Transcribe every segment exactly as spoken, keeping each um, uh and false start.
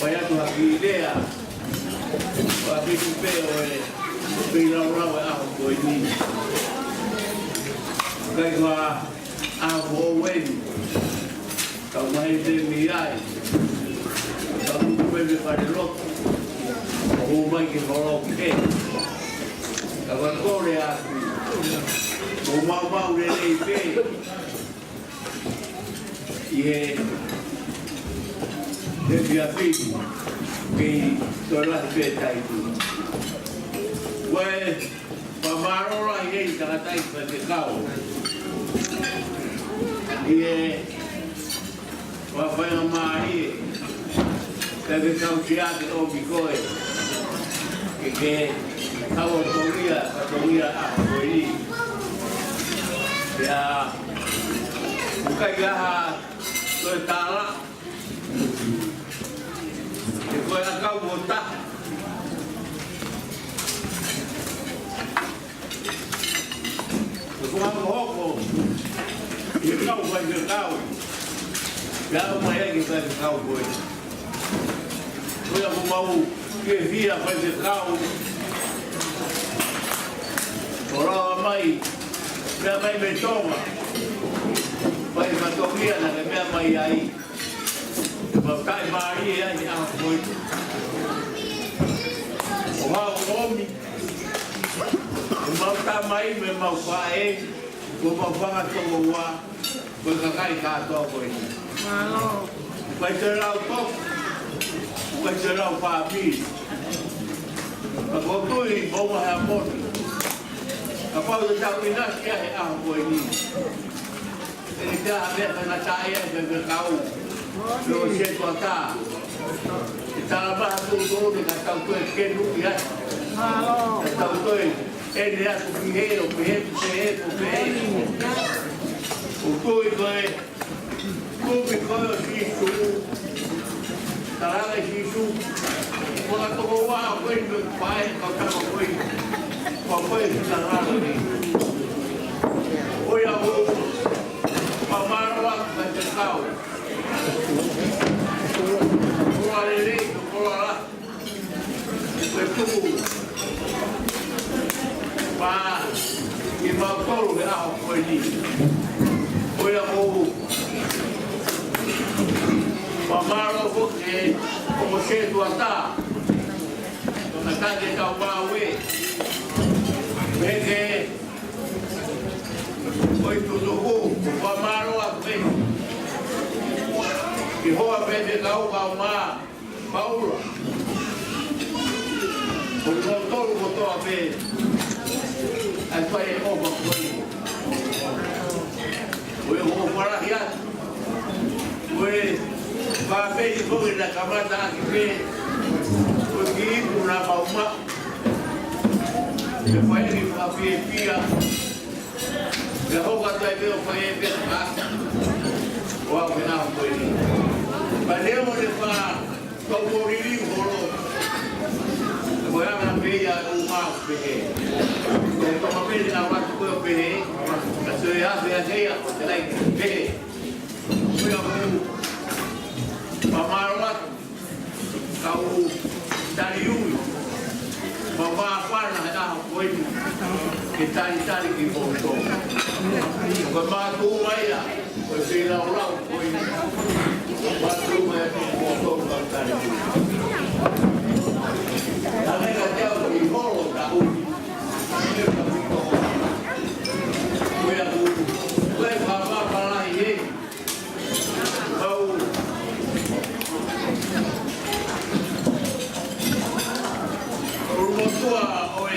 Fai atu ha kiʻi lea, ʻo ʻapitu pē ʻo e feilaulau ʻo e ʻaho ko eni. ʻIkai ko ha ʻaho foʻou eni, kau mai pē mei ai, kau tuku pē mei falelotu, ʻo mai ke holo ki he. Ka ʻoku ou kole atu, mou maumau lelei pē ʻi he, he efiafi ni, kei toe lahi pē taimi. Ko e fakamālō lahi ʻi he tangataʻeiki faifekau ʻi he fakafaingamālie, faifekau Siaosi, ʻomi koe ke ke fatongia, fatongia ʻaho ko eni. Pea ʻoku ʻikai ha toe tālaʻa, he ko e ʻakau ʻo taha. Ko e fakahokohoko ʻi he kau faifekau, pea aʻu mai ai ki he faifekau ko ē. Ko ia ʻoku mau fiefia faifekau ʻo lava mai, meʻa mai mei Tonga, fai fatongia naʻa ke meʻa mai ai. Mau taʻimālie ai he ʻaho ko eni. ʻO hao ʻomi ʻemau tamai mo ʻemau faʻē, ko ʻemau fanga tokoua, ko e kakai kātoa ko eni. Mālō. ʻIkai te lau toko, ʻikai te lau fāmili. Ka ʻoku ou tui ʻoku ʻi ai ha moʻoni. Kapau te tau ʻinasi ai he ʻaho ko eni, ʻe ʻi ai ha meʻa faingataʻa ia ʻi he faifekau mo e setuata. ʻE tala mai ha tuʻutuʻuni ka tau toe kenu ia. Ka tau toe ʻene atu ki hē ʻo pehē, pehē, ʻo pehē. ʻOku ou tui ko e kumi ko ē ʻo Sīsū, talaange ʻe Sīsū, ko e tokoua ko ē mo e faʻē, kau tama ko ē, ko e talaange. ʻOiauē, fakamālō atu ki he kau. Koloa lelei, koloa lahi. Ko e tuku pē kimautolu he ʻaho ko eni. Ko ia ʻoku ou fakamālō foki ki he kau setuata, ko e tangataʻeiki ʻo e kau ngāue, pehē ki he kau tutuku, ʻoku ou fakamālō atu pē ki he hoa pē ki he kau kaungā Paula. Ko kimoutolu kotoa pē ʻa e fai ʻo e ʻofa ko eni. Ko e ʻofa lahi atu. Ko e fāmili ko ē naʻe kamata ʻaki pē ko e kiʻi ipu naʻa mau maʻu. Ke fai ni fakafiefia. Ke hoko atu ai pē ʻo fai ai pē ka ʻo aʻu ki he ʻaho ko eni. Pea neongo ʻene fakaʻofoʻofa liliu holo, ko e anga pē ia ʻoku mau pehē. Ko e toka pē ʻene ʻalu atu ko ē ʻo pehē, ka toe ʻave ʻa e ia ʻo te lai pehē. Ko ia ʻoku ou fakamālō atu. Kau taliui, mau māfana he ʻaho ko eni ke talitali kimoutolu. Ko e mātuʻa ia ʻo e feilaulau ko eni. Mātuʻa ia kimoutolu kau taliui. Naʻe ʻikai ke u holo taʻu. Ko ia ʻoku, ko e fakamāfana lahi ē. Kau ʻulumotuʻa ʻo e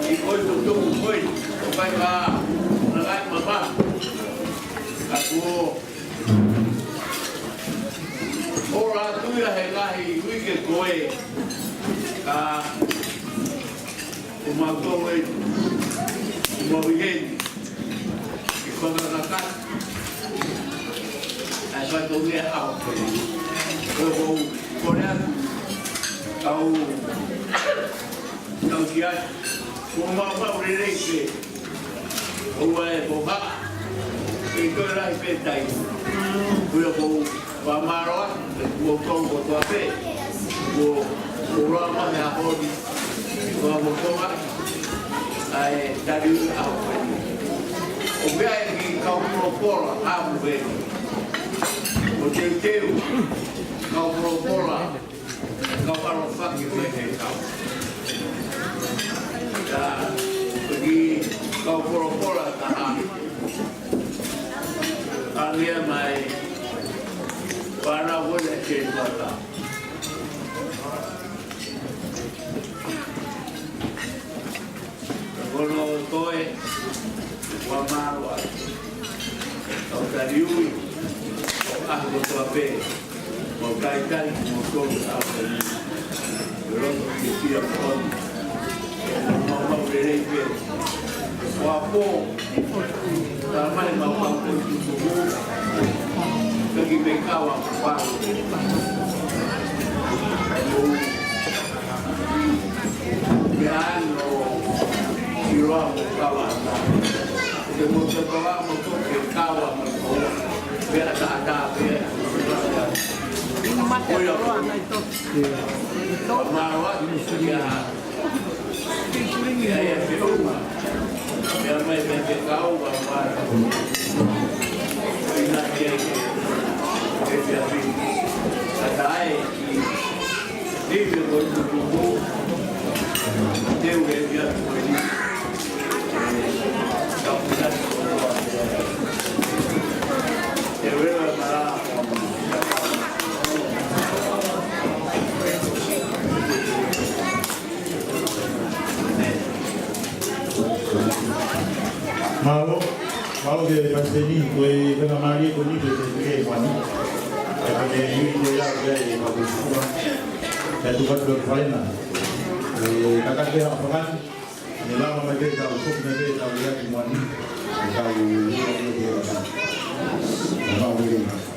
ʻi ko e tutuku ko ē, ʻo kai ka na kai mama. Ka kuo ʻola atu ia he ngaahi uike ko ē, ka ʻoku mau tō ē, ʻoku mau ʻi heni ʻi he fakakakato ʻa e fatongia ʻaho ko ē. Ko ʻeku kole atu, kau, kau Siaosi, mou maumau lelei pē. ʻOua ʻe hohaʻa, ʻe toe lahi pē taimi. Ko ia ʻoku ou Fakamālō atu kiate kimoutolu kotoa pē kuo, kuo lava he ʻaho ni, kuo lava ʻa e taliui ʻaho ni. ʻOku ʻi ai e kiʻi kau folofola ʻamu heni. ʻOku teuteu kau folofola, kau ʻalofaki mai he kau. Ka, ko e kiʻi kau folofola ʻe taha. Angia mai, pana wole ke pata. Kono toe, fakamālō atu. Kau taliui, ʻo ʻaho kotoa pē, ʻo talitali kimoutolu ʻaho ni. Loto ke fia koni. Mau mau lelei pē. Ua pō, tā mai mau mau ko tutuku. Ka ki me kawa pau. Ke ano, ʻiloa mo kawa. Ke mo ke kawa mo ke kawa mo ko. Pea tā tā pea. Inu mate ʻo roa nai to. Mālō atu ia. Ia, ia, ke uma. Ia, mai, mai, ke kau, wa, wa. Ina, ia, ia. Ia, ia, ia. Ka tae, i, i, i, ko, ko, ko, ko. Te u, ia, ia, ko, i. Ka, ia, ia. Te u, ia, ia. Mālō, mālō ki he palesiteni, ko e faingamālie ko eni ke ke ke mani. Ka ko e ui ko ia ke e maku sukua. Ke tu katu ke faina. E, kakake ha fakani. Ne lava mai ke kau, kopi mai ke kau ia ki mani. Kau ia ke kau. Mālō.